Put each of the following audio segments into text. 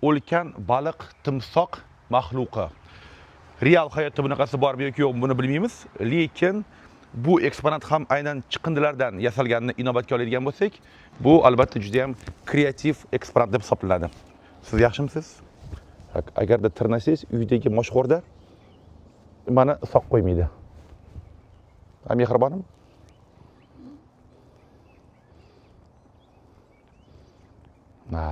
O'lkan baliq timsoh maxluqi. Real hayotda bunaqasi bormi yoki yo'q, buni bilmaymiz, lekin bu eksponat ham aynan chiqindilardan yasalganini inobatga oladigan bo'lsak, bu albatta juda ham kreativ eksponat deb hisoblanadi. Siz yaxshimisiz? Agarda tirnasangiz, uydagi moshxo'rda mani soq qo'ymaydi. Ha, mehribonim. Ha,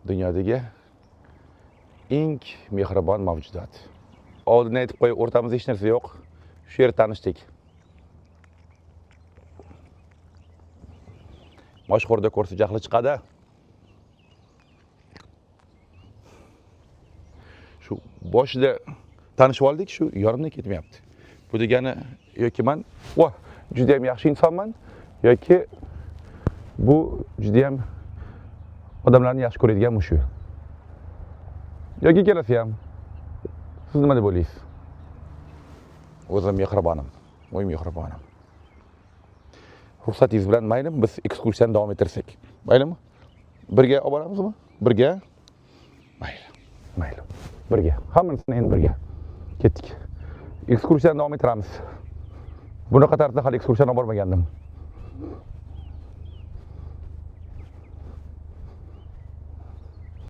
dunyodagi eng mehribon mavjudot. Oldin aytib qo'y, o'rtamizda hech narsa yo'q. Shu yerda tanishdik. Moshxo'rda ko'rsa jahli chiqadi. Shu boshida tanishib oldik, shu yonimdan ketmayapti. Bu degani yoki man, voh, juda ham yaxshi insonman, yoki bu juda ham odamlarni yaxshi ko'radigan mushuk. Yoki ikkalasi ham. Siz nima deb o'ylaysiz? O'zim mehribonim. Voy mehribonim. Ruxsatingiz bilan maylimi, biz ekskursiyani davom ettirsak. Maylimi? Birga olib boramizmi? Birga? Mayli. Mayli. Birga. Hammasini endi birga. Ketdik. Ekskursiyani davom ettiramiz. Bunaqa tarzda hali ekskursiyani olib bormagandim.